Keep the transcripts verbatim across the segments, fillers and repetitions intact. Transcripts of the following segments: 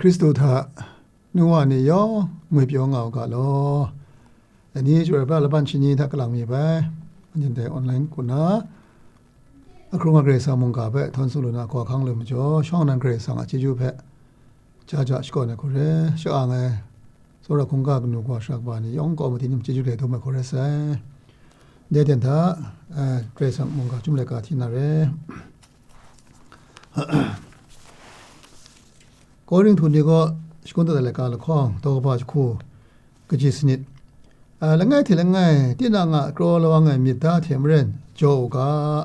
Hkristu hta nu wa ni yawng ngwi pyaw nga u ga law. Dai ni chyoi pra laban shani hta kalang mi bai, anhte dai online kun na, ahkrung a Karai Kasang mungga hpe htawn tsun lu na, hkawhkang lu majaw, shawng nnan Karai Kasang a chyeju hpe, ja ja shakawn ai hku re, sha-ang ai, tsawra hkungga kanu kawa sara kaba ni yawng kaw mati ni mung chyeju grai dum ai hku re sai. Dai ten hta, eh, Karai Kasang mungga chyum laika hti na re. Korinhtu ni kaw shangun dat ai laika lahkawng, daw kaba jahku, kaji sanit. A, langai hte langai, tinang a kraw lawang ai myit da hte maren, jaw u ga,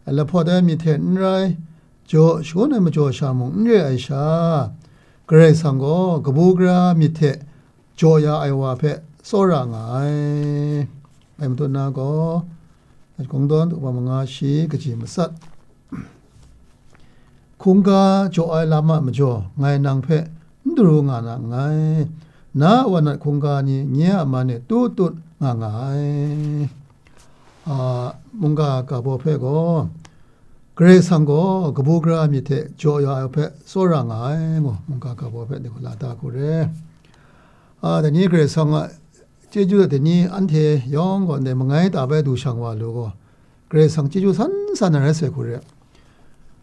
lahpawt ai myit hte n rai, jaw shangun ai majaw sha mung n re ai sha, Karai Kasang gaw kabu gara myit hte jaw ya ai wa hpe tsawra nga ai. Bai matut na gaw, Kungdawn daw kaba manga shi kaji matsat. Hkungga jaw ai lam a majaw, ngai nang hpe n daru nga na nngai. Na a wanat hkungga ni nye a man e tut tut nga nga ai. A, mungga ga baw hpe gaw, Karai Kasang gaw kabu gara myit hte jaw ya ai hpe tsawra nga ai, ngu mungga ga baw hpe ni gaw la da hku re. A, dai ni Karai Kasang a chyeju, dai ni anhte yawng gaw ndai mangai ta bai du shang wa lu gaw, Karai Kasang chyeju san san na rai sai hku re.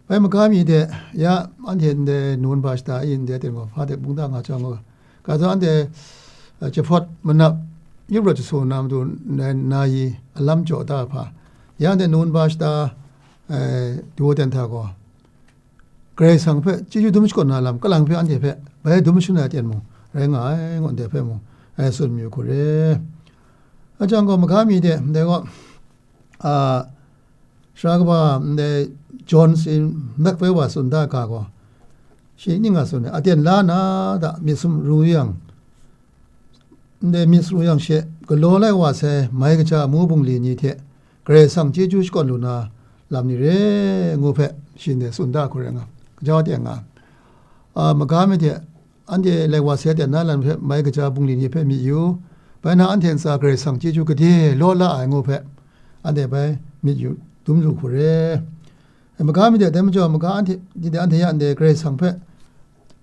Bai maga mi de, ya, anhte ndai nun ba shada i, ndai ten gaw hpa de bungda nga chyawm gaw, ga zaw anhte, eh, jahpawt manap, yup rawt jasu na matu na, na yi alam jaw da hpa, ya, ndai nun ba shada, eh, du wa ten hta gaw, Karai Kasang hpe chyeju dum shakawn na lam, kalang hpe anhte hpe bai dum shangun ai aten mung rai nga ai, ngu ndai hpe mung, eh, tsun mayu hku re. A jang gaw, maga mi de, ndai gaw, a, sara kaba, ndai John si mak bai wa tsun da ga gaw, shi ning a tsun ai, aten la na da, myit sum ru yang, ndai myit sum ru yang she, galaw lai wa sai mai kaja amu bungli ni hte Karai Kasang chyeju shakawn lu na lam ni re ngu hpe, shi ndai tsun da hku rai nga, kaja wa teng nga. A, maga mi hte, anhte lai wa sai aten na lam hpe mai kaja bungli ni hpe myit yu, bai na anhte ntsa Karai Kasang chyeju gade law la ai ngu hpe, anhte bai myit yu dum lu hku re. Maga mi de, dai majaw, maga anhte, anhte ya ndai Karai Kasang hpe,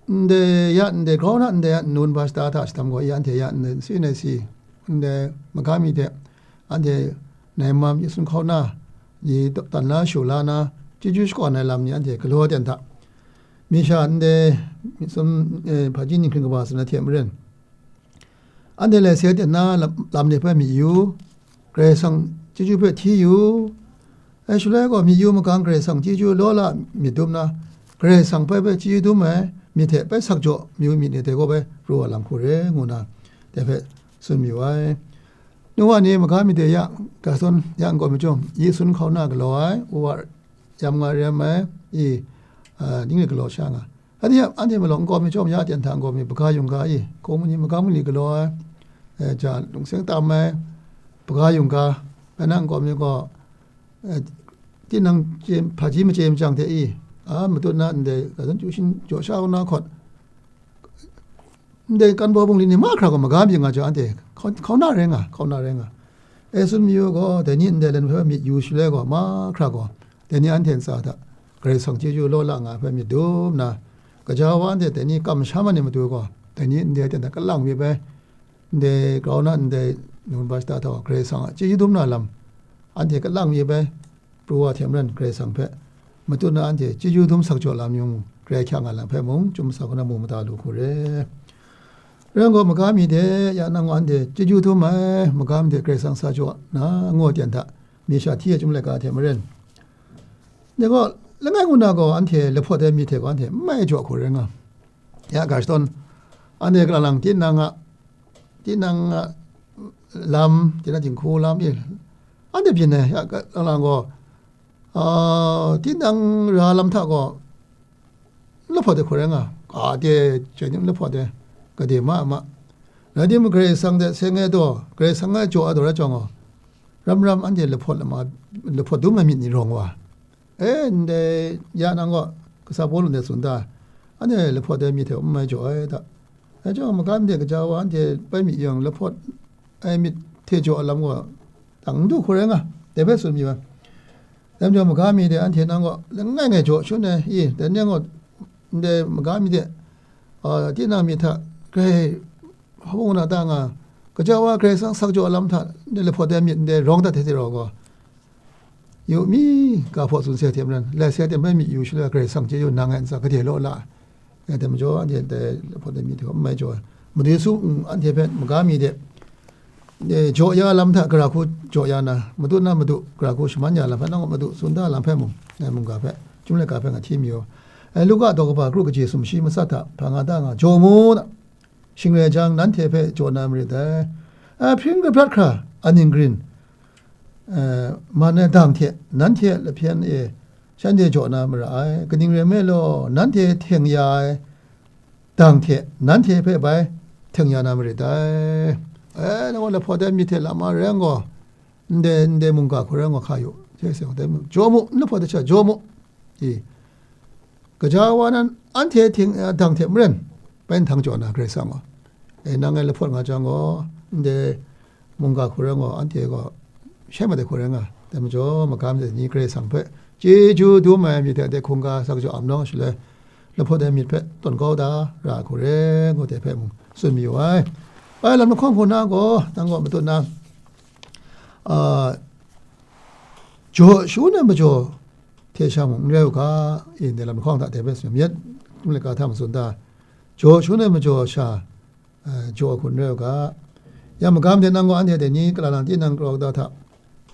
ndai ya ndai grau na, ndai ya nun ba shada hta shadam gaw, ya anhte ya ndai si nai si, ndai maga mi de, anhte nai mam yi sun hkau na, yi tan la shu la na, chyeju shakawn ai lam ni anhte galaw ten hta, mi sha ndai, mi sum, eh, hpaji ninghkring kaba tsun ai hte maren, anhte lai sai aten na lam, lam ni hpe myit yu, Karai Kasang chyeju hpe hti yu, ai shaloi gaw myit yu magang Karai Kasang chyeju law la myit dum na, Karai Kasang hpe bai chyeju dum ai myit hte bai sak jaw mayu myit ni dai gaw bai pru wa lam hku re, ngu na dai hpe tsun mayu ai. Nu wa ni maga mi de ya, ga sawn ya n gaw mi chyawm, yi sun hkau na galaw ai, u wa yam nga rem ai, i, a, ning e galaw sha nga. Anhte, anhte malawng n gaw mi chyawm ya, aten hta n gaw mi, hpaga yungga i, hkung mani magang mali galaw ai, e, ja lungseng tam ai, hpaga yungga, bai na n gaw mi gaw, e, tinang chye, hpaji machye machyang hte i, a, matut na ndai, ga zawn chyu shin jaw sha u na hkawt, ndai kan baw bungli ni mahkra gaw maga mi nga jaw, anhte hkau, hkau na rai nga, hkau na rai nga. E, tsun mayu gaw, dai ni ndai lam hpe myit yu shaloi gaw, mahkra gaw, dai ni anhte ntsa hta Karai Kasang chyeju law la nga ai hpe myit dum nna, gaja wa anhte dai ni kamsham ai ni matu gaw, dai ni ndai aten hta kalang myit bai, ndai grau na ndai nun ba shada hta gaw, Karai Kasang a chyeju dum na lam, anhte kalang myit bai, pru wa hte maren Karai Kasang hpe matut na anhte chyeju dum sak jaw lam yawng mung, grai hkyak nga lam hpe mung, chyum sa hku na mu mada lu hku re. Rai nme gaw, maga mi de, ya nang gaw anhte chyeju dum ai, maga mi de Karai Kasang sa jaw na, ngu aten hta, mi sha hti e chyum laika hte maren, dai gaw, langai ngu na gaw, anhte lahpawt ai myit hte gaw, anhte n mai jaw hku rai nga. Ya ga shadawn, anhte kalang lang tinang a, tinang a lam, tinang dinghku lam e, anhte byin ai, ya kalang lang gaw, a, tinang ra lam hta gaw, n lahpawt ai hku rai nga, ga de, chyoi ni n lahpawt ai, gade ma ma. Rai timung, Karai Kasang hte seng ai daw, Karai Kasang a jaw ai daw rai chyawm gaw, ram ram anhte lahpawt lama, lahpawt dum ai myit ni rawng wa. E, ndai ya nang gaw, kasa Pawlu ndai tsun da, anhte lahpawt ai myit hte n mai jaw ai da. Dai chyawm, maga mi de gaja wa anhte bai myit yang, lahpawt ai myit hte jaw ai lam gaw, dang n du hku rai nga, dai hpe tsun mayu ai. Dai majaw, maga mi de anhte nang gaw langai ngai jaw shangun ai i, dai ni gaw ndai maga mi de, a, tinang myit hta, grai hpung na ta nga, gaja wa Karai Kasang sak jaw lam hta, ndai lahpawt ai myit ndai rawng dat hte hte rau gaw, yu mi, ga hpaw tsun se hte maren, lai se hte maren myit yu shaloi, Karai Kasang chyeju nang e ntsa gade law la, ngai hte majaw, anhte dai lahpawt ai myit hte hpaw n mai jaw ai. Madu Yesu, mm, anhte hpe maga mi de, e, jaw ya lam hta gara hku jaw ya na, madu na madu gara hku shaman ya lam hpe, nang gaw madu tsun da lam hpe mung, ngai mungga hpe, Chyum laika hpe nga hti mayu. E, Luka daw kaba kru kaji sumshi matsat hta hpa nga da nga, jaw mu na, shing rai jang, nanhte hpe jaw na marit dai. A, hpring kabrat hkra, aning grin, e, man ai dang hte, nanhte a lahpyen e shanhte jaw na mara ai. Kaning rai nme law, nanhte hteng ya ai dang hte, nanhte hpe bai hteng ya na marit dai. E, nang gaw lahpawt ai myit hte lama rai yang gaw, ndai, ndai mungga hku rai yang gaw hka yu, hte seng dai mu, jaw mu, n lahpawt ai sha jaw mu. I, gaja wa nan anhte hting, eh, dang hte maren, bai nhtang jaw na Karai Kasang gaw, e, nang ngai lahpawt nga jang gaw, ndai mungga hku rai gaw, anhte gaw shai mat ai hku rai nga. Dai majaw, magam de ni Karai Kasang hpe chyeju dum ai myit hte, dai hkungga sak jaw am nawng shaloi, lahpawt ai myit hpe tawn kau da ra ai hku rai ngu, dai hpe mung tsun mayu ai. Bai lam lahkawng hku na gaw, nang gaw matut na, a, jaw shangun ai majaw hte sha mung n rai u ga, i ndai lam lahkawng hta dai hpe tsun myit, Chyum laika hta matsun da, jaw shangun ai majaw sha, e, jaw hku n rai u ga. Ya magam de nang gaw anhte dai ni kala lang tinang karaw kata hta,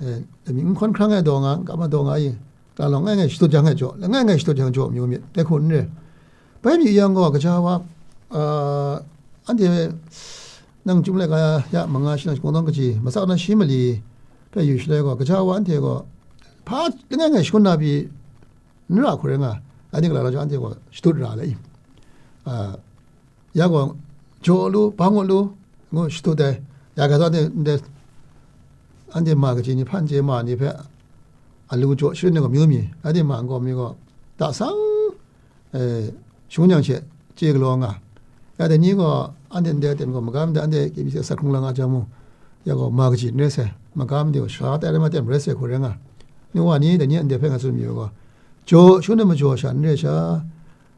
e, dai mi n hkawn hkrang ai daw nga, n kam ai daw nga i, kala lang ngai ngai shadut jang e jaw, langai ngai shadut jang jaw mayu myit, dai hku n rai. Bai mi yang gaw, gaja wa, a, anhte nang Chyum laika ya manga shi nang kungdawn kaji, matsat na shi mali hpe yu shaloi gaw, gaja wa anhte gaw hpa langai ngai shangun na pyi n ra hku rai nga, anhte gala la jaw anhte gaw shadut ra le i, a, ya gaw, jaw u lu, bang u lu, ngu shadut ai. Ya ga zaw anhte, ndai, anhte ma kaji ni, hpan chye ma ni hpe alu jaw sharin ai gaw amyu mi, anhte ma n gaw mi gaw, ta sang, e, shangun yang she chye galaw nga. Ya dai ni gaw, anhte ndai aten gaw, magam de anhte K B C a sat hkrung lang a jang mung, ya gaw, ma kaji n rai sai, magam de gaw, sara tai rai ma ten rai sai hku rai nga. Nu wa ni, dai ni anhte hpe nga tsun mayu gaw, jaw shangun ai majaw sha n rai sha,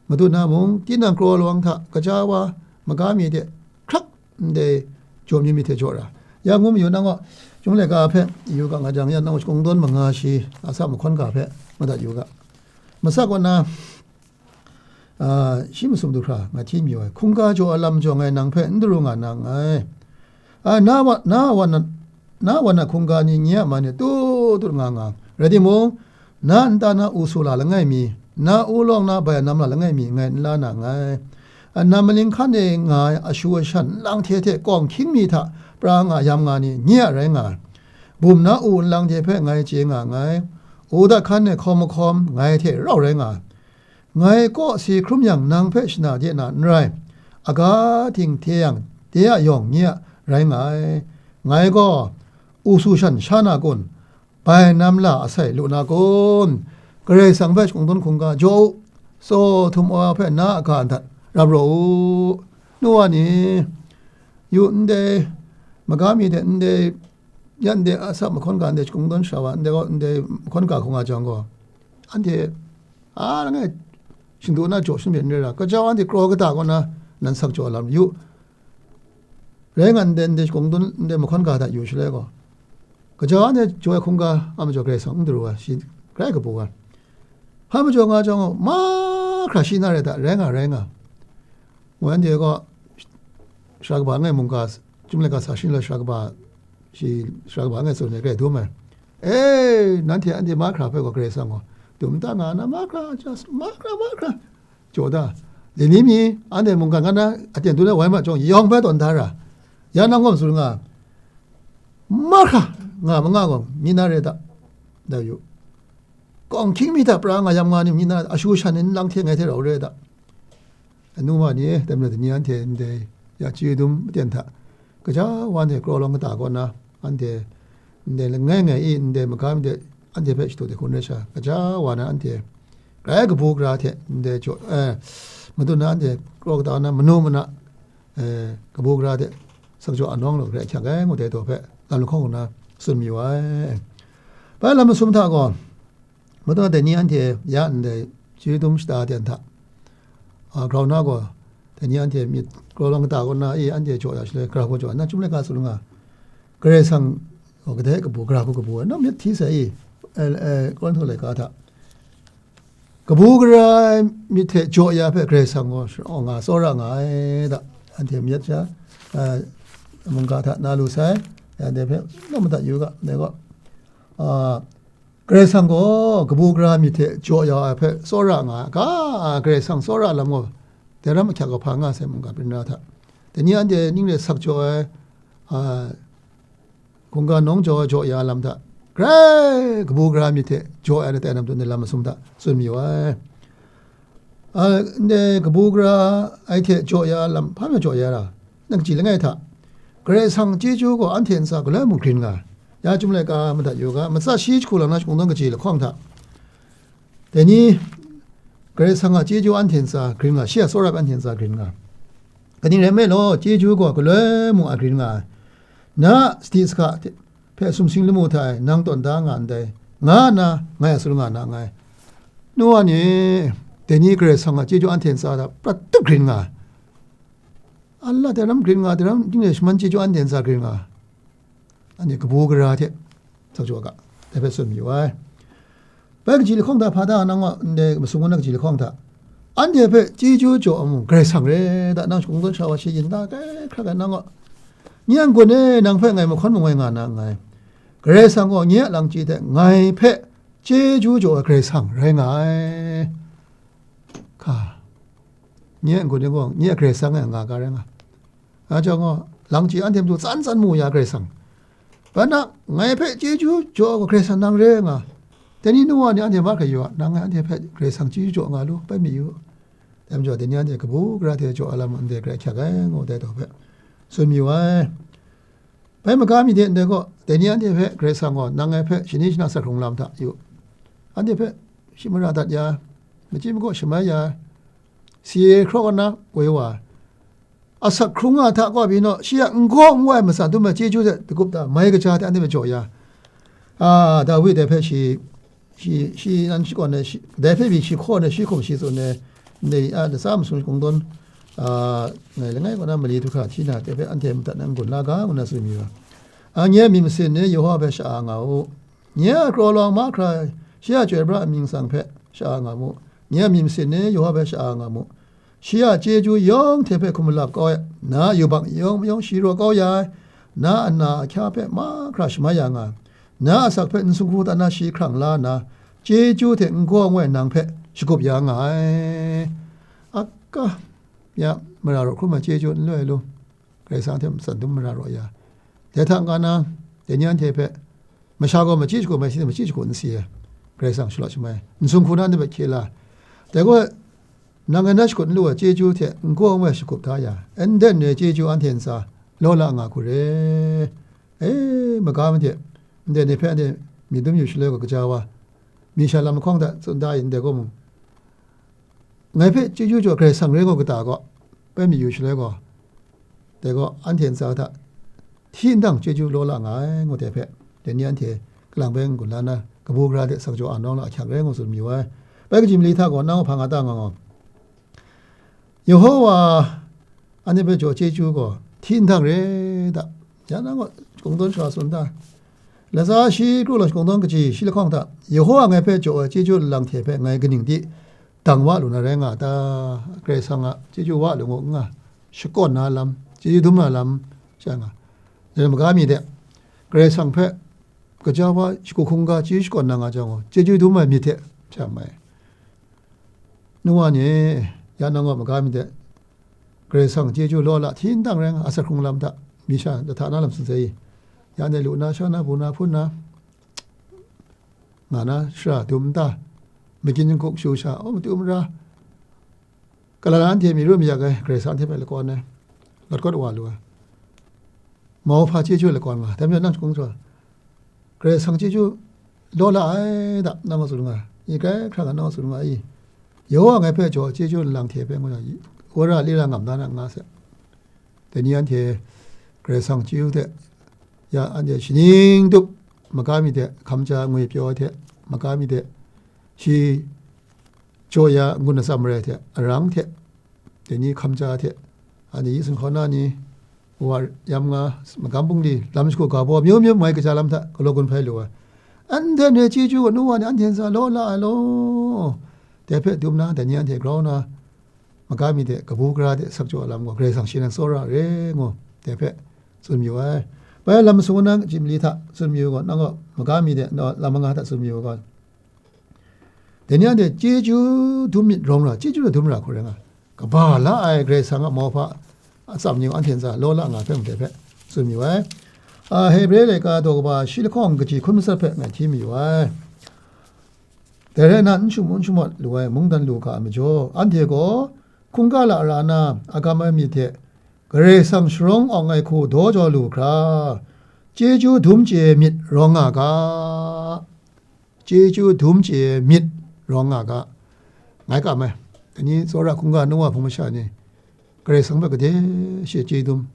matut na mung, tinang karaw lawang hta, gaja wa, maga mi de, hkrak ndai jaw mi myit hte jaw ra. Ya ngu mayu, nang gaw, Chyum laika hpe yu ga nga jang, ya nang gaw kungdawn manga shi, a sa mahkawn ga hpe madat yu ga. Masak kaw na, a, shi masum du hkra, nga hti mayu ai. Hkungga jaw ai lam jaw ngai nang hpe n daru nga na nngai. A, na wa, na wa na, na wa na hkungga ni nye a man e tu tut nga nga. Rai timung, na nta na u su la langai mi, na u lawng na bai nam la langai mi ngai n la na nngai. A, nam maling hkan e nga ai ashu ashan nlang hte hte kawng hkying mi hta pra nga yam nga ni nye a rai nga ai. Bum na u nlang hte hpe ngai chye nga nngai. U dat hkan e hkawm mahkawm ngai hte rau rai nga ai. Ngai kaw si hkrum yang nang hpe shana de na n rai, aga ting hte yang de a yawng nye a rai nga ai. Ngai gaw, u su shan sha na kun? Bai nam la asai lu na kun? Karai Kasang hpe kungdawn hkungga jaw u, tsaw htum ai wa hpe na a ga ndat rap rawt u. Nu wa ni, yu ndai, maga mi de ndai, ya ndai a sa mahkawn ga ndai kungdawn sha wa, ndai gaw ndai mahkawn ga hkung a jang gaw, anhte, a, langai, shingdu na jaw shanbyen n rai ra, gaja wa anhte kraw kata kaw na, nan sak jaw lam yu. Rai nga ndai, ndai kungdawn, ndai mahkawn ga hta yu shaloi gaw, gaja wa anhte jaw ai hkungga a majaw Karai Kasang n daru ai, shi grai kabu ai. Hpa majaw nga jang gaw, mahkra shi na rai ta, rai nga, rai nga. Ngu anhte gaw, sara kaba langai mungga, Chyum laika sa shing la sara kaba, shi sara kaba langai tsun ai grai dum ai. E, nanhte anhte mahkra hpe gaw Karai Kasang gaw, dum ta nga na, mahkra, just mahkra, mahkra. Jaw da. Dai ni mi, anhte mungkan nga na, aten dun ai wai ma jawng, yawng bai tawn da ra. Ya nang gaw matsun nga, mahkra nga ma nga gaw, mi na rai ta. Da yu. Kawng hkying mi hta pra nga yam nga ni, mi na, ashu shan ni nlang hte ngai hte rau rai ta. Anu wa ni, dai majaw dai ni anhte ndai ya chyeju dum aten hta, gaja wa ndai kraw lawng kata kaw na, anhte ndai langai ngai i, ndai magam de, anhte hpe shadu de hkun rai sha, gaja wa na anhte grai kabu gara hte ndai jaw, eh, madun na anhte kraw kata na manu mana, eh, kabu gara de sak jaw anawng lu hkrai hkyak ai ngu dai daw hpe lam lahkawng na tsun mayu ai. Bai lam masum hta gaw, Madu dai ni anhte ya ndai chyeju dum shada ten hta, a, grau na gaw, Dai ni anhte myit kraw lawng kata kaw na e, anhte jaw ya shaloi, gara hku jaw ya, nang chyum laika tsun nga, Karai Kasang gaw kadai kabu, gara hku kabu, nang myit hti sai e, eh, eh, Korinhtu laika hta. Kabu gara ai myit hte jaw ya hpe Karai Kasang gaw sharaw nga, tsawra nga ai da, anhte myit sha, eh, mungga hta na lu sai, anhte hpe naw madat yu ga, dai gaw, ah, Karai Kasang gaw kabu gara myit hte jaw ya ai hpe tsawra nga ai, ga, Karai Kasang tsawra lam gaw, dai ram ahkyak kahpa nga sai mungga byin ra hta. Dai ni anhte ning re sak jaw ai, a, hkungga nawng jaw ai jaw ya lam hta, grai kabu gara myit hte jaw ai na tai na majaw, ndai lam masum hta tsun mayu ai. A, ndai kabu gara ai hte jaw ya lam, hpa majaw jaw ya ra, nang kaji langai hta, Karai Kasang chyeju gaw anhte ntsa galoi mung grin nga ai. Ya chyum laika madat yu ga, matsat shi jahku lang na shakungdawn kaji lahkawng hta, dai ni Karai Kasang a chyeju anhte ntsa grin nga, shi a tsawra hpe anhte ntsa grin nga. Kaning rai nme law, chyeju gaw galoi mung a grin nga ai. Na a sadi sahka hte, hpe sumsing lamu hta e nang tawn da nga ndai, nga nna ngai a tsun nga na nngai. Nu wa ni, dai ni Karai Kasang a chyeju anhte ntsa hta prat tup grin nga ai. Allah, dai ram grin nga, dai ram ning e shaman chyeju anhte ntsa grin nga ai. Anhte kabu gara hte sak jaw ga, dai hpe tsun mayu ai. Bai kaji lahkawng hta hpa da nang a, ndai masum na kaji lahkawng hta, anhte hpe chyeju jaw ai mung Karai Kasang re da, nang shakungdawn sha wa shi yin da, kai hkrak ai nang a, nye a n-gun e nang hpe ngai mahkawn mangwai nga na nngai. Karai Kasang gaw nye a langchyi hte ngai hpe chyeju jaw ai Karai Kasang rai nga ai. Hka, nye a n-gun e gaw nye a Karai Kasang e nga ga rai nga. Nga jang gaw, langchyi anhte matu tsan tsan mu ya Karai Kasang. Bai na, ngai hpe chyeju jaw ai gaw Karai Kasang nang re nga. Dai ni nu wa ni anhte mahkra yu a, nang ngai anhte hpe Karai Kasang chyeju jaw nga lu, bai mi yu. Dai majaw, dai ni anhte kabu gara hte jaw ai lam ndai grai ahkyak ai, ngu dai daw hpe tsun mayu ai. Bai maga mi de ndai gaw, dai ni anhte hpe Karai Kasang gaw nang ngai hpe shani shana sak hkrung lam hta yu. Anhte hpe shi mara dat ya, machyi makaw shamai ya, si hkraw na woi wa, asak hkrung nga hta kaw pyi naw, shi a n-gaw n-wai matsan dum ai chyeju hte dagup da, mai kaja hte anhte hpe jaw ya. A, Dawi dai hpe shi, shi, shi nan shakawn ai, shi, dai hpe pyi shi hkaw ai, shi hkum shi tsun ai, ndai a, latsa masum shakungdawn, a, ngai langai kaw na mali du hkra hti na, dai hpe anhte madat na n-gun la ga, ngu na tsun mi wa. A, nye a myit masin ni Yawhawa hpe sha-a nga u. Nye a kraw lawng mahkra, shi a chyoi pra ai mying tsang hpe sha-a nga mu. Nye a myit masin ni Yawhawa hpe sha-a nga mu. Shi a chyeju yawng hte hpe hkum malap kau ai, na a yubak yawng mayawng shi raw kau ya ai, na a na ahkya hpe mahkra shamai ya nga ai, na a asak hpe n sung hku hta na shi hkrang la nna, chyeju hte n-gaw n-wai nang hpe shagup ya nga ai. Aka, ya, mara raw hkrum ai chyeju n loi lu, Karai Kasang hte matsan dum mara raw ya. Dai hta n-ga na, dai ni anhte hpe, masha gaw machyi shagu mai, shi machyi shagu n si ai, Karai Kasang shalawt shamai, n sung hku na ndai hpe hkye la. Dai gaw, nang ngai na shakut n lu ai chyeju hte n-gaw n-wai shagup da ya, ndai n re chyeju anhte ntsa law la nga hku re. E, maga made, ndai ni hpe anhte myit dum yu shaloi gaw, gaja wa, mi sha lam lahkawng hta tsun da yin, ndai gaw mung, ngai hpe chyeju jaw Karai Kasang rai nga kata gaw, bai mi yu shaloi gaw, dai gaw anhte ntsa hta hti ndang chyeju law la nga ai, ngu dai hpe, dai ni anhte kalang bai n-gun la na, kabu gara de sak jaw a nawng la ahkyak rai ngu tsun mayu ai. Bai kaji mali hta gaw, nang hpa nga ta nga gaw, Yawhawa anhte hpe jaw chyeju gaw hti ndang re da, ya nang gaw shakungdawn sha tsun da. Latsa shi kru law shakungdawn kaji shi lahkawng hta, Yawhawa ngai hpe jaw ai chyeju lang hte hpe ngai kaning di dang wa lu na rai nga ta? Karai Kasang a chyeju wa lu ngu n nga, shakawn na lam, chyeju dum na lam, sha nga. Dai maga mi de, Karai Kasang hpe gaja wa shagu hkungga chyeju shakawn na nga jang gaw, chyeju dum ai myit hte hpya mai. Nu wa ni, ya nang gaw maga mi de, Karai Kasang chyeju law la hti ndang rai nga, asak hkrung lam hta, mi sha lahta na lam tsun sai i, ya ndai lu na, sha na, bu na, hpun na, nga na, shara dum nta, magin jingkuk shu sha, aw, matu mara, kalana anhte mi ru mi yak ai, Karai Kasang hte hpe lakawn ai, lawt kawt wa lu ai. Mau hpa chyeju lakawn nga, dai majaw nang shakung sha, Karai Kasang chyeju law la ai da, nang a tsun nga, i grai hkra nga nang a tsun nga i, Yawhawa ngai hpe jaw chyeju nlang hte hpe ngu na, wora lira ngam da na nga se. Dai ni anhte Karai Kasang chyeju hte, ya anhte shaning tup maga mi hte, hkam ja ngwi pyaw ai hte maga mi hte, shi jaw ya n-gun atsam marai hte, arang hte, Dai ni hkam ja hte, anhte yi sumhkaw na ni, wa yam nga, magam bungli, lam shagu ga baw, amyu myu mai kaja lam hta galaw gun hpai lu ai. Anhte ndai chyeju gaw nu wa ni anhte ntsa law la ai law. Dai hpe dum na, dai ni anhte grau na, magam mi de, kabu gara de, sakjaw lam gaw Karai Kasang shi nan tsawra re ngu, dai hpe tsun mayu ai. Bai lam masung na chyi mali hta tsun mayu gaw, nang gaw magam mi de, lam manga hta tsun mayu gaw, dai ni anhte chyeju dum myit rawng ra, chyeju dum ra hku rai nga, kaba la ai Karai Kasang a mauhpa atsam ni gaw anhte ntsa law la nga hpe made hpe tsun mayu ai. A, Hebre laika daw kaba shi lahkawng kaji hkun matsat hpe ngai hti mayu ai. Dai rai nna, n shamu n shamawt lu ai mungdan lu ga ai majaw, anhte gaw hkungga lara na agam ai myit hte Karai Kasang sharawng awng ai hku daw jaw lu hkra, chyeju dum chye ai myit rawng nga ga. Chyeju dum chye ai myit rawng nga ga. Ngai kam ai, dai ni tsawra hkungga nu wa hpung masha ni, Karai Kasang hpe gade she chye dum.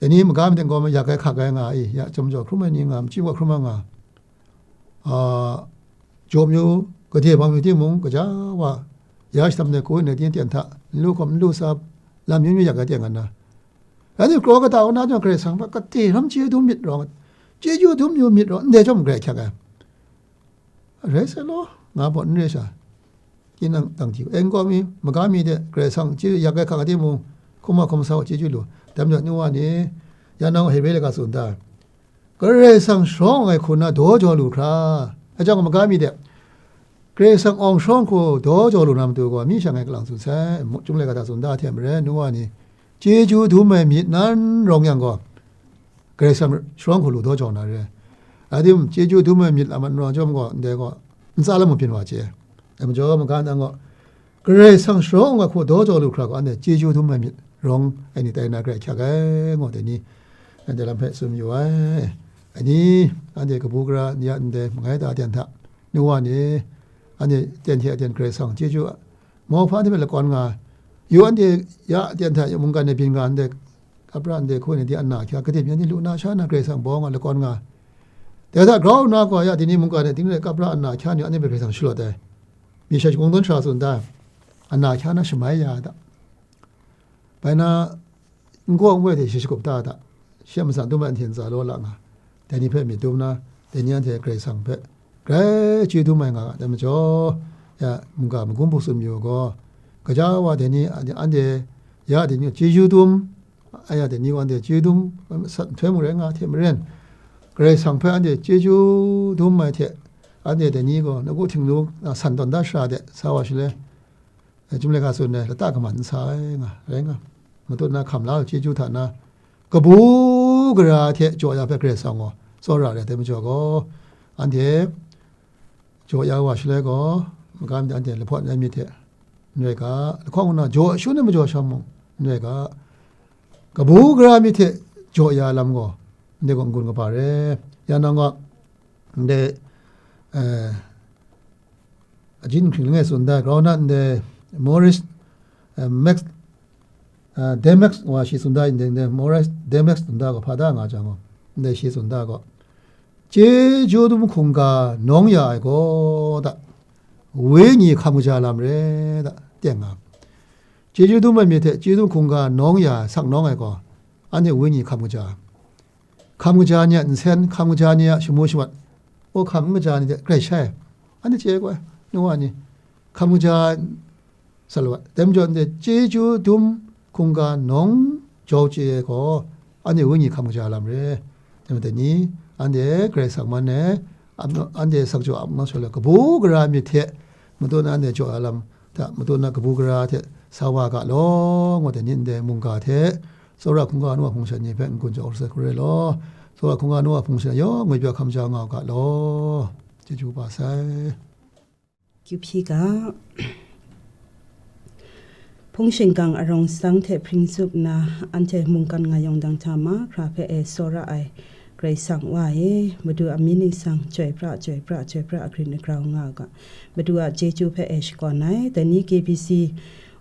Dai ni magam mi de gaw, yak ai hkak ai nga i, ya chyawm jaw hkrum ai ni nga, machyi wa hkrum ai nga, a, jaw myu, gade bang myu timung, gaja wa, ya shadam ai hku, nai ting ten hta, n lu hkawm, n lu sa, lam myu myu yak ai ten nga na. Anhte kraw kata u na jang, Karai Kasang hpe gade ram chyeju dum myit rawng, chyeju dum yu myit rawng, ndai chyawm grai hkyak ai. Rai sai law, nga baw n re sha. Tinang dang hti, e n kaw mi, maga mi de, Karai Kasang chye yak ai hkak timung, hkum a hkum sa wa chyeju lu, dam jaw nu wa ni, ya nang Hebre laika tsun da. Karai Kasang sharawng ai hku na daw jaw lu hkra, a jang maga mi de, Karai Kasang awng sharawng hku daw jaw lu na matu gaw, mi shang ai kalang tsun sai, mu-, chyum laika hta tsun da hte maren, nu wa ni, chyeju dum ai myit nan rawng yang gaw, Karai Kasang sharawng hku lu daw jaw na re. Adim, chyeju dum ai myit lam a n rawng chyawm gaw, ndai gaw, ntsa lam mung byin wa chye. Dai majaw, maga nang gaw, Karai Kasang sharawng ai hku daw jaw lu hkra gaw, anhte chyeju dum ai myit rawng ai ni tai na grai hkyak ai, ngu dai ni, anhte lam hpe tsun yu ai. Ai ni, anhte kabu gara ni a ndai mangai ta ten hta, nu wa ni, anhte ten hte aten Karai Kasang chyeju a mauhpa ni hpe lakawn nga, yu anhte ya ten hta mungkan e byin nga ndai, kapra ndai hku ni di anna hkya, kadim yan ni lu na sha na Karai Kasang baw nga lakawn nga. Dai hta grau nna gaw, ya dini mungkan e, dini rai kapra anna hkya ni anhte hpe Karai Kasang shalawt ai. Mi sha shagawng dawn sha tsun da, anna hkya na shamai ya ai da. Bai na, n gaw n woi hte shi shagup da ai da. Shi a matsan dum ai anhte ntsa law la nga, dai ni hpe myit dum na, dai ni anhte Karai Kasang hpe grai chyeju dum ai nga ga, dai majaw, ya, mungga magum hpung tsun mayu gaw, gaja wa dai ni, anhte, anhte ya dai ni chyeju dum, a ya dai ni gaw anhte chyeju dum, sat nhtoi mung rai nga hte maren, Karai Kasang hpe anhte chyeju dum ai hte, anhte dai ni gaw nagu htingnu, a, san tawn da sara de, sa wa shaloi, Chyum laika tsun ai, lata kaman n sa ai nga, rai nga, matut na hkam la ai chyeju hta na, kabu gara hte jaw ya hpe Karai Kasang gaw tsawra re ai dai majaw gaw, anhte jaw ya wa shaloi gaw, magam de anhte lahpawt ai myit hte n rai ga, lahkawng nna jaw shun ai majaw sha mung n rai ga, kabu gara myit hte jaw ya ai lam gaw, ndai gaw n-gun kaba re. Ya nang gaw, ndai, eh, ajin hkring langai tsun da, grau na ndai Morris, eh, Max, eh, Demax wa shi tsun da, ndai, ndai Morris Demax tsun da gaw, hpa da nga jang gaw, ndai shi tsun da gaw, chyeju dum hkungga nawng ya ai gaw da, wenyi hkam kaja lam re da, teng nga. Chyeju dum ai myit hte chyeju dum hkungga nawng ya ai, sak nawng ai gaw, anhte wenyi hkam kaja. Hkam kaja ni a nsen, hkam kaja ni a shamu shawat, o hkam n kaja ni de grai shai ai. Anhte chye ai gaw, nu wa ni, hkam kaja sa lu ai. Dai majaw, ndai chyeju dum hkungga nawng jau chye ai gaw, anhte wenyi hkam kaja lam re. Dai majaw ni, anhte Karai Kasang man e, ap naw, anhte sakjaw ap naw shaloi la, kabu gara myit hte, matut na anhte jaw ya lam hta, matut na kabu gara hte sa wa ga law, ngu dai ni ndai mungga hte, tsawra hkungga nu a hpung shan ni hpe n-gun jaw sai hkru ai law, tsawra hkungga nu a hpung shan yawng ngwipyaw hkam ja nga u ga law, chyeju kaba sai. Kyu hpyi ga, hpung shingkang arawng sang hte hpring tsup nna, anhte mungkan nga yawng dang hta mahkra hpe e tsawra ai Karai Kasang Wa e, Madu a myit ningsang, chyoi pra, chyoi pra, chyoi pra, agrin agrau nga u ga, Madu a chyeju hpe e shakawn ai. Dai ni K B C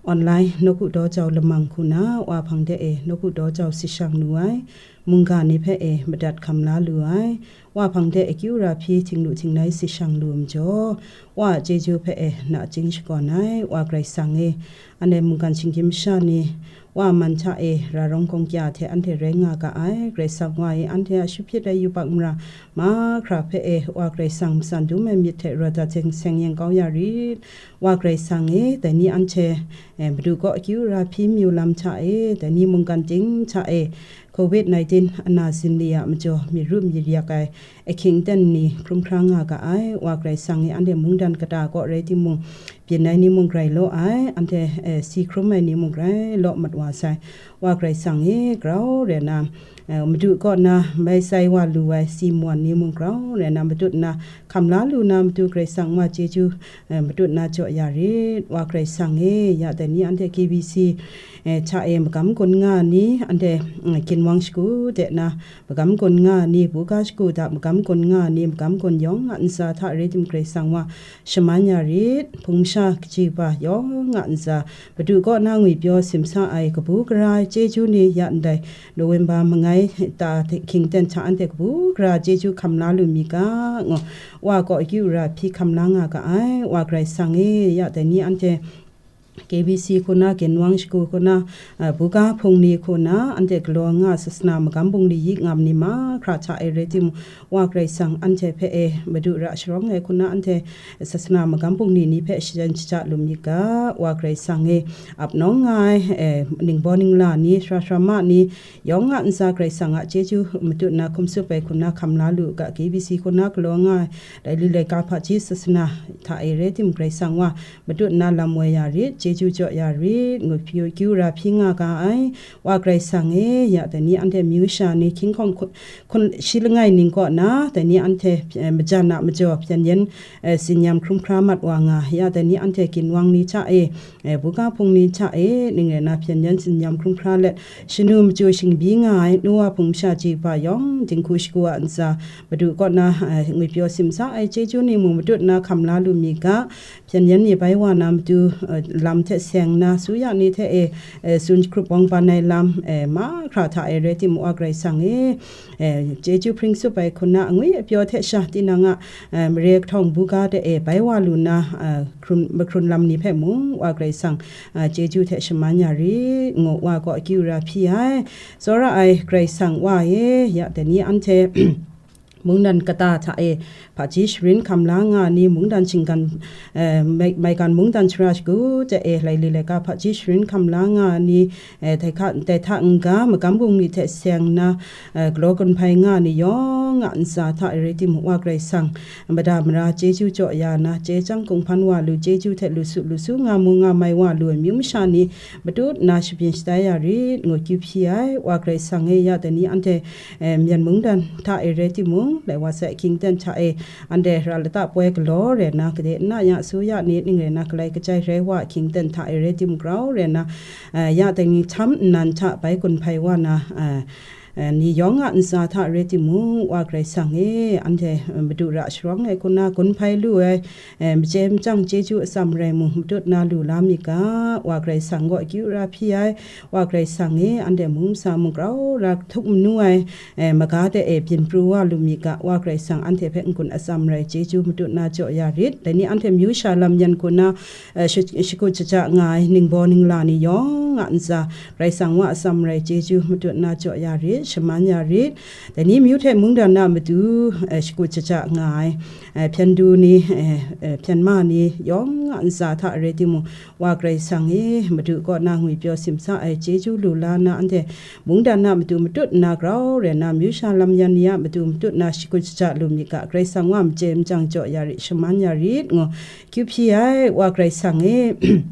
Online nawku daw jau lamang hku na, Wa hpang de e nawku daw jau si shang lu ai, mungga ni hpe e madat hkam la lu ai, Wa hpang de akyu ra hpyi htingnu htingnai si shang lu ai majaw, Wa a chyeju hpe e nachying shakawn ai, Wa Karai Kasang e, anhte mungkan shinggyim masha ni, Wa a man hta e ra rawng gawng kya hte anhte rai nga ga ai, Karai Kasang Wa e anhte a shahpyit ai yubak mara mahkra hpe e, Wa Karai Kasang matsan dum ai myit hte rawt dat seng seng yang kau ya rit, Wa Karai Kasang e, dai ni anhte, e, Madu kaw akyu ra hpyi mayu lam hta e, dai ni mungkan ting hta e, covid nineteen ana zinli a majaw myit ru myit yak ai ahkying aten ni hkrum hkra nga ga ai, Wa Karai Kasang e, anhte mungdan kata kaw rai timung, byin ai ni mung grai law ai, anhte, e, si hkrum ai ni mung grai law mat wa sai, Wa Karai Kasang e, grau rai na, e, Madu kaw na mai sai wa lu ai si mawn ni mung grau rai na matut na, hkam la lu na Madu Karai Kasang Wa chyeju, e, matut na jaw ya rit, Wa Karai Kasang e, ya dai ni anhte K B C, e, hta e magam gun nga ni, anhte, mm, ginwang shagu de na magam gun nga ni, buga shagu da magam gun nga ni, magam gun yawng a ntsa hta rai tim Karai Kasang Wa shaman ya rit, hpung masha kaji kaba yawng a ntsa, Madu kaw na ngwi pyaw simsa ai kabu gara ai chyeju ni ya ndai November mangai ta hkying aten hta anhte kabu gara chyeju hkam la lu mi ga, ngu, Wa kaw akyu ra hpyi hkam la nga ga ai, Wa Karai Kasang e, ya dai ni anhte K B C hku na, ginwang shagu hku na, a, buga hpung ni hku na, anhte galaw nga sasana magam bungli yi ngam ni mahkra hta e rai timung, Wa Karai Kasang anhte hpe e Madu ra sharawng ai hku na, anhte sasana magam bungli ni hpe shajan shaja lu mi ga, Wa Karai Kasang e, ap nawng nga ai, e, ningbaw ningla ni, sara sara ma ni, yawng a ntsa Karai Kasang a chyeju matut na hkum tsup ai hku na hkam la lu ga, K B C hku na galaw nga ai, laili laika hpaji sasana hta e rai tim Karai Kasang Wa matut na lam woi ya rit, chyeju jaw ya rit, ngu pyi, kyu ra hpyi nga ga ai, Wa Karai Kasang e, ya dai ni anhte myu sha ni hkying hkawng hku-, hkun shi langai ning kaw na, dai ni anhte, eh, majan a majaw hpyen yen, eh, tsin-yam hkrum hkra mat wa nga, ya dai ni anhte ginwang ni hta e, eh, buga hpung ni hta e, ning rai na hpyen yen tsin-yam hkrum hkra let, shanu machyu shingbyi nga ai, nu wa hpung masha ji kaba yawng, dinghku shagu a ntsa, Madu kaw na, eh, ngwi pyaw simsa ai chyeju ni mung matut na hkam la lu mi ga, hpyen yen ni bai wa na matu, eh, lam hte seng na, su ya ni hte e, eh, tsun hkrup wang ban ai lam, eh, mahkra hta e rai timung, Wa Karai Kasang e, eh, chyeju hpring tsup ai hku na, angwi apyaw hte sha tinang a, eh, mare kahtawng buga de e bai wa lu na, eh, hkrun, mahkrun lam ni hpe mung, Wa Karai Kasang, eh, chyeju hte shaman ya rit, ngu Wa kaw akyu ra hpyi ai. Tsawra ai Karai Kasang Wa e, ya dai ni anhte, mungdan kata hta e hpaji sharin hkam la nga ni, mungdan shinggan, eh, mai-, maigan mungdan shara shagu hte e laili laika hpaji sharin hkam la nga ni, eh, dai hka, dai hta n-ga magam bungli hte seng na, eh, galaw gun hpai nga ni yawng a ntsa hta e rai timung, Wa Karai Kasang mada mara chyeju jaw ya na, chye chyang kung hpan wa lu, chyeju hte lu su lu su nga mu nga mai wa lu ai myu masha ni matut na shabyin shatai ya rit, ngu kyu hpyi ai. Wa Karai Kasang e, ya dai ni anhte, eh, Myen mungdan hta e rai timung, lai wa sai hkying ten hta e, anhte ra lata poi galaw rai na, gade nna ya su ya ni ning rai na, galai kajai rai wa hkying ten hta e rai timung, grau rai na, eh, ya dai ni htam nnan hta bai gun hpai wa na, eh, eh, ni yawng a ntsa hta rai timung, Wa Karai Kasang e, anhte, eh, Madu ra sharawng ai hku na gun hpai lu ai, eh, machye machyang chyeju atsam rai mung matut na lu la mi ga, Wa Karai Kasang gaw akyu ra hpyi ai, Wa Karai Kasang e, anhte mung masa mung grau ra htup manu ai, eh, maga de e byin pru wa lu mi ga, Wa Karai Kasang anhte hpe n-gun atsam rai chyeju matut na jaw ya rit, dai ni anhte myu sha lam yan hku na, eh, shi-, shakut shaja nga ai ningbaw ningla ni yawng a ntsa, Karai Kasang Wa atsam rai chyeju matut na jaw ya rit, shaman ya rit, dai ni myu hte mungdan a matu, eh, shakut shaja nga ai, eh, hpyen du ni, eh, eh, hpyen ma ni yawng a ntsa hta rai timung, Wa Karai Kasang e, Madu kaw na ngwi pyaw simsa ai chyeju lu la na, anhte mungdan a matu matut na grau rai na, myu sha lam yan ni a matu matut na shakut shaja lu mi ga, Karai Kasang Wa machye machyang jaw ya rit, shaman ya rit, ngu kyu hpyi ai, Wa Karai Kasang e.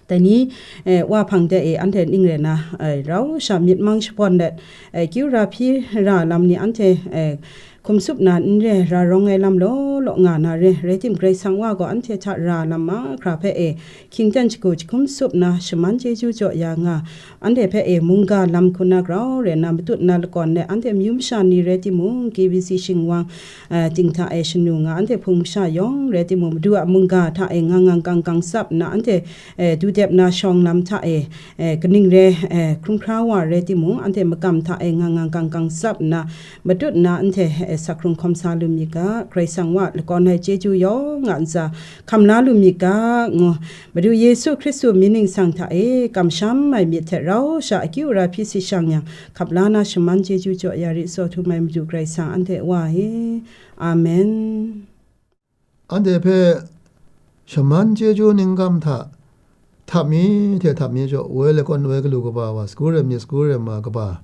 Dai ni, eh, Wa hpang de e, anhte ning rai na, eh, rau sha myit mang shabawn let, eh, kyu ra hpyi ra lam ni anhte, eh, hkum tsup na n re, ra rawng ai lam law law nga na re, rai tim, Karai Kasang Wa gaw anhte hta ra lam mahkra hpe e, hkying ten shagu jahkum tsup na, shaman chyeju jaw ya nga, anhte hpe e mungga lam hku na grau re na matut na lakawn le, anhte amyu masha ni rai timung, K B C shingwang, eh, ting hta e shanu nga, anhte hpung masha yawng rai timung, Madu a mungga hta e ngang ngang kang kang tsap nna, anhte, eh, dudep na shawng lam hta e, eh, kaning re, eh, hkrum hkra wa rai timung, anhte makam hta e ngang ngang kang kang tsap nna, matut nna, anhte, eh, sak hkrung hkawm sa lu myit ga, Karai Kasang Wa lakawn ai chyeju yawng a ntsa hkam la lu myit ga, ngu, Madu Yesu Hkristu mying ningsang hta e kamsham ai myit hte rau sha akyu ara hpyi si shang yang, hkap la na shaman chyeju jaw ya rit tsaw htum ai Madu Karai Kasang anhte Wa e. Amen. Anhte hpe shaman chyeju ninggam hta htap mi hte htap mi jaw, woi lakawn woi galu kaba wa, sagu rem myit sagu rem ma kaba,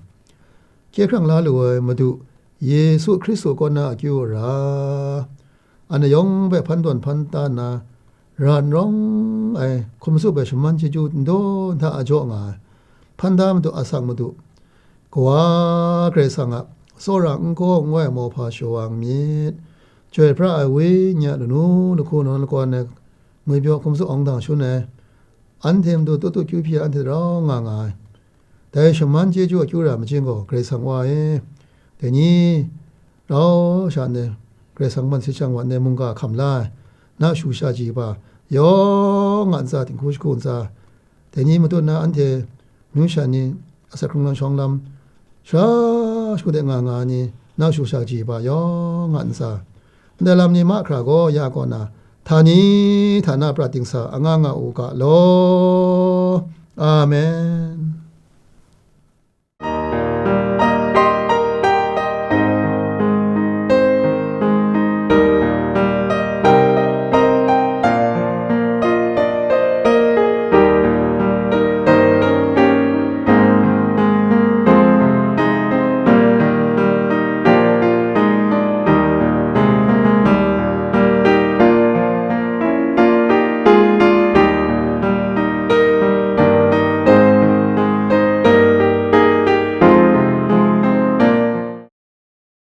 hkye hkrang la lu ai Madu Yesu Hkristu kaw na akyu ara, anhte yawng hpe hpan tawn hpan ta nna, ra n rawng ai hkum tsup ai shaman chyeju ndaw nhtang a jaw nga ai, hpan da madu, asak madu, Kawa Karai Kasang a tsawra n gaw n ngoi ai mauhpa shawa n myit. Chyoi pra ai Wenyi a lanu lahku nawn lakawn ai ngwipyaw hkum tsup awng dang shun ai, anhte matu tut tut kyu hpyi ai, anhte rau nga nga ai. Dai shaman chyeju akyu ra majing gaw, Karai Kasang Wa e, dai ni rau sha ndai Karai Kasang man si shang wa ndai mungga hkam la ai, na shu sha ji ba yawng a ntsa, dinghku shagu ntsa, dai ni matut na anhte myu sha ni asak hkrung lam shawng lam, sha shagu de nga nga ni, na shu sha ji ba yawng a ntsa, ndai lam ni mahkra gaw ya kaw na, htani htana prat dingsa anga nga u ga law. Amen.